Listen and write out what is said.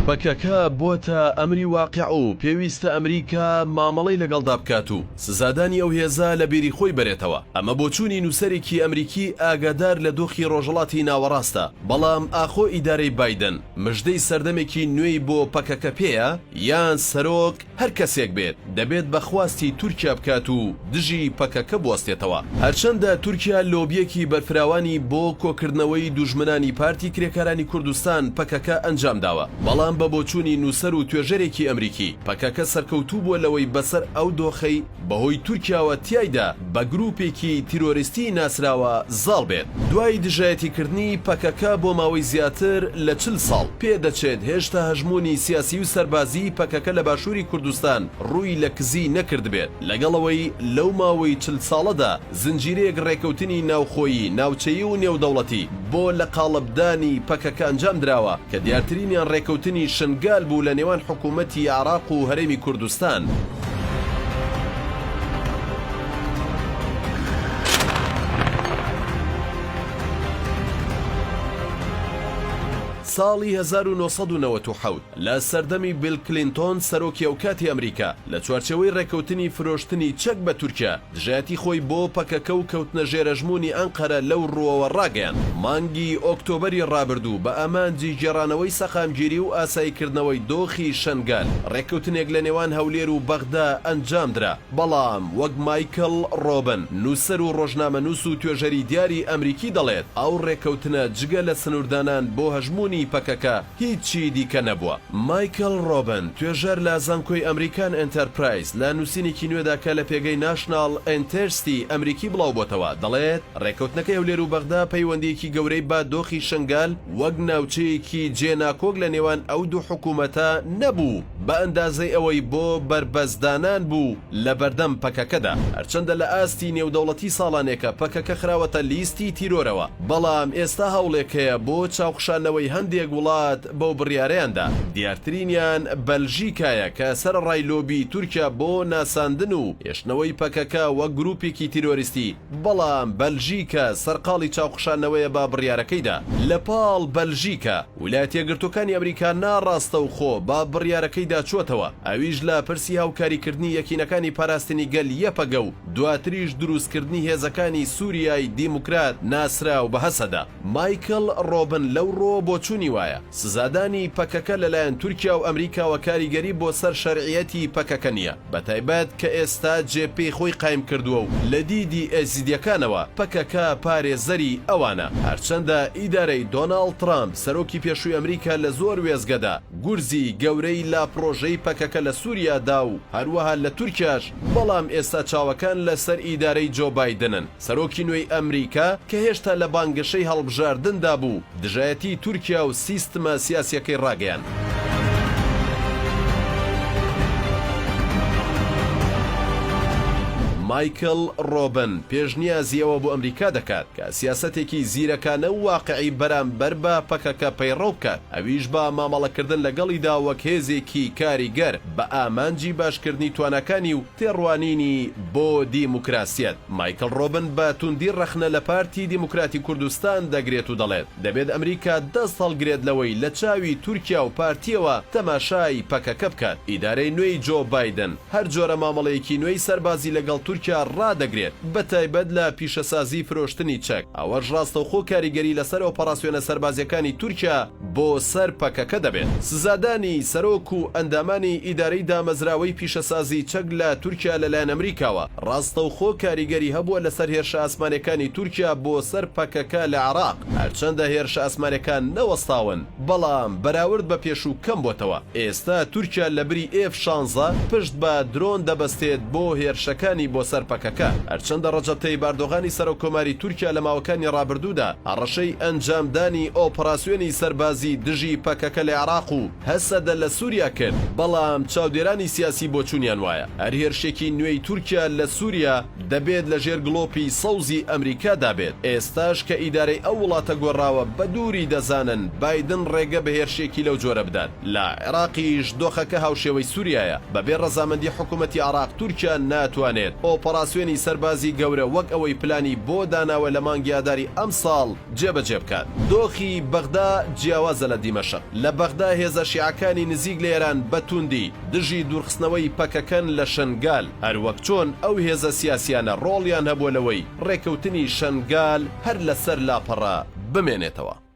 پەکەکە بۆتە ئەمری واقیع و پێویستە ئەمریکا مامەڵەی لەگەڵدا بکات و سزادانی ئەو هێزە لە بیری خۆی بەرێتەوە. ئەمە بۆچوونی نووسەرێکی ئەمریکی ئاگادار لە دۆخی ڕۆژهەڵاتی ناوەڕاستە، بەڵام ئاخۆ ئیدارەی بایدن مژدەی سەردەمێکی نوێی بۆ پەکەکە پێیە یان سەرۆک هەر کەسێک بێت دەبێت بە خواستی تورکیا بکات و دژی پەکەکە بوەستێتەوە. هەرچەندە تورکیا لۆبییەکی بەرفراوانی بۆ کۆکردنەوەی دوژمنانی پارتی کرێکارانی کوردستان پەکەکە ئەنجامداوە، بەڵام بە بۆچوونی نووسەر و توێژەرێکی ئەمریکی، پەکەکە سەرکەوتوو بووە لەوەی بەسەر ئەو دۆخەی بەهۆی تورکیاوە تیایدا بە گروپێکی تیرۆریستی ناسراوە زاڵ بێت. دوای دژایەتیکردنی پەکەکە بۆ ماوەی زیاتر لە 40 ساڵ، پێدەچێت هێشتا هەژموونی سیاسی و سەربازیی پەکەکە لە باشووری کوردستان ڕووی لە کزی نەکردبێت، لەگەڵ ئەوەی لەو ماوەی 40 ساڵەدا زنجیرەیەک ڕێکەوتنی ناوخۆیی، ناوچەیی و نێودەوڵەتی بۆ لەقاڵبدانی پەکەکە ئەنجامدراوە، کە دیارترینیان ڕێکەوتنی شنگال بوو لە نێوان حکوومەتی عێراق و هەرێمی کوردستان. ساڵی 1997 لە سەردەمی بیل کلینتۆن سەرۆکی ئەوکاتی ئەمریکا لە چوارچێوەی ڕێکەوتنی فرۆشتنی چەک بە تورکیا دژایەتی خۆی بۆ پەکەکە و کەوتنە ژێر ئەژموونی ئەنقەرە لەو ڕووەوە ڕاگەیاند. مانگی ئۆکتۆبەری ڕابردوو بە ئامانجی گێڕانەوەی سەقامگیری و ئاساییکردنەوەی دۆخی شەنگال، ڕێککەوتنێک لە نێوان هەولێر و بەغدا ئەنجامدرا، بەڵام وەک مایکڵ ڕۆبن، نووسەر و ڕۆژنامەنووس و توێژەری دیاری ئەمریکی دەڵێت، ئەو ڕێککەوتنە جگە لە سنووردانان بۆ هەژموونی پەکەکە هیچی دیکە نەبووە. مایکڵ ڕۆبن، توێژەر لە زانکۆی ئەمریکان ئێنتەرپرایز، لە نووسینێکی نوێدا کە لە پێگەی ناشناڵ ئینتێرستی ئەمریکی بڵاوبۆتەوە، دەڵێت، ڕێککەوتنەکەی هەولێر و بەغدا پەیوەندییەکی گەورەی بە دۆخی شنگال وەک ناوچەیەکی جێ ناکۆک لە نێوان ئەو دوو حکوومەتە نەبوو بە ئەندازەی ئەوەی بۆ بەربەستدانان بوو لە بەردەم پەکەکەدا. هەرچەندە لە ئاستی نێودەوڵەتی ساڵانێکە پەکەکە خراوەتە لیستی تیرۆرەوە، بەڵام ئێستا هەوڵێک هەیە بۆ چاوخشاندنەوەی هەندێک وڵات بەو بڕیارەیان دا، دیارترینیان بەلژیکایە کە سەرەڕای لۆبیی تورکیا بۆ ناساندن و هێشتنەوەی پەکەکە وەک گروپێکی تیرۆریستی، بەڵام بەلژیکا سەرقاڵی چاوخشاندنەوەیە بە بڕیارەکەیدا. لە پاڵ بەلژیکا، ویلایەتیەکگرتووەکانی ئەمریکا ناڕاستەوخۆ بە بڕیارەکەیدا چووەتەوە، ئەویش لە پرسی هاوکاریکردنی یەکینەکانی پاراستنی گەل یەپەگە و دواتریش دروستکردنی هێزەکانی سوریای دیموکرات ناسراو بە هەسەدە. مایکڵ ڕۆبن لەو ڕووەوە بۆچوونی وایە، سزادانی پەکەکە لەلایەن تورکیا و ئەمریکاوە کاریگەری بۆ سەر شەرعیەتی پەکەکە نییە، بەتایبەت کە ئێستا جێ پێی خۆی قایم کردووە و لە دیدی ئێزیدیەکانەوە پەکەکە پارێزەری ئەوانە. هەرچەندە ئیدارەی دۆناڵد ترامپ سەرۆکی پێشووی ئەمریکا لە زۆر وێستگەدا گورزی گەورەی لە پڕۆژەی پەکەکە لە سوریا دا و هەروەها لە تورکیاش، بەڵام ئێستا چاوەکان لەسەر ئیدارەی جۆ بایدنن. سەرۆکی نوێی ئەمریکا کە هێشتا لە بانگەشەی هەڵبژاردندا بوو، دژایەتیی تورکیا و سیستمە سیاسییەکەی ڕاگەیاند. مایکڵ ڕۆبن پێشنیازی ئەوە بۆ ئەمریکا دەکات کە سیاسەتێکی زیرەکانە و واقعی بەرامبەر بە پەکەکە پەیڕەو بکات، ئەویش بە مامەڵەکردن لەگەڵیدا وەک هێزێکی کاریگەر بە ئامانجی باشکردنی تواناکانی و تێڕوانینی بۆ دیموکراسیەت. مایکڵ ڕۆبن بە توندی ڕەخنە لە پارتی دیموکراتی کوردستان دەگرێت و دەڵێت، دەبێت ئەمریکا دەست هەڵگرێت لەوەی لە چاوی تورکیا و پارتییەوە تەماشای پەکەکە بکات. ئیدارەی نوێی جۆ بایدن هەر جۆرە مامەڵەیەکی نوێی سەربازی لەگەڵ تورکیا ڕادەگرێت، بەتایبەت لە پیشەسازی فرۆشتنی چەک، ئەوەش ڕاستەوخۆ کاریگەری لەسەر ئۆپەراسیۆنە سەربازییەکانی تورکیا بۆ سەر پەکەکە دەبێت. سزادانی سەرۆک و ئەندامانی ئیدارەی دامەزراوەی پیشەسازی چەک لە تورکیا لەلایەن ئەمریکاوە، ڕاستەوخۆ کاریگەری هەبووە لەسەر هێرشە ئاسمانیەکانی تورکیا بۆ سەر پەکەکە لە عێراق، هەرچەندە هێرشە ئاسمانیەکان نەوەستاون، بەڵام بەراورد بە پێشوو کەم بۆتەوە. ئێستا تورکیا لەبری ئێف شانزە پشت بە درۆن دەبەستێت بۆ هێرشەکانی بۆ سەر پەکەکە. هەرچەندە ڕەجەب تەیب ئەردۆغانی سەرۆککۆماری تورکیا لە ماوەکانی ڕابردوودا هەڕەشەی ئەنجامدانی ئۆپەراسیۆنی سەربازی دژی پەکەکە لە عێراق و هەسەدە لە سوریا کرد، بەڵام چاودێرانی سیاسی بۆچوونیان وایە هەر هێرشێکی نوێی تورکیا لە سوریا دەبێت لە ژێر گڵۆپی سەوزی ئەمریکادا بێت، ئێستاش کە ئیدارەی ئەو وڵاتە گۆڕاوە بە دووری دەزانن بایدن ڕێگە بە هێرشێکی لەو جۆرە بدات. لە عێراقیش دۆخەکە هاوشێوەی سوریایە، بەبێ ڕەزامەندی حکومەتی عێراق تورکیا ناتوانێت. ئۆپەراسیۆنی سەربازی گەورە وەک ئەوەی پلانی بۆ داناوە لە مانگی ئاداری ئەمساڵ جێبەجێ بکات. دۆخی بەغدا جیاوازە لە دیمەشق. لە بەغدا هێزە شیعەکانی نزیک لە ئێران بە تووندی دژی دوورخستنەوەی پەکەکەن لە شەنگال، هەروەک چۆن ئەو هێزە سیاسیانە ڕۆڵیان هەبووە لەوەی ڕێکەوتنی شەنگال هەر لەسەر لاپەڕە بمێنێتەوە.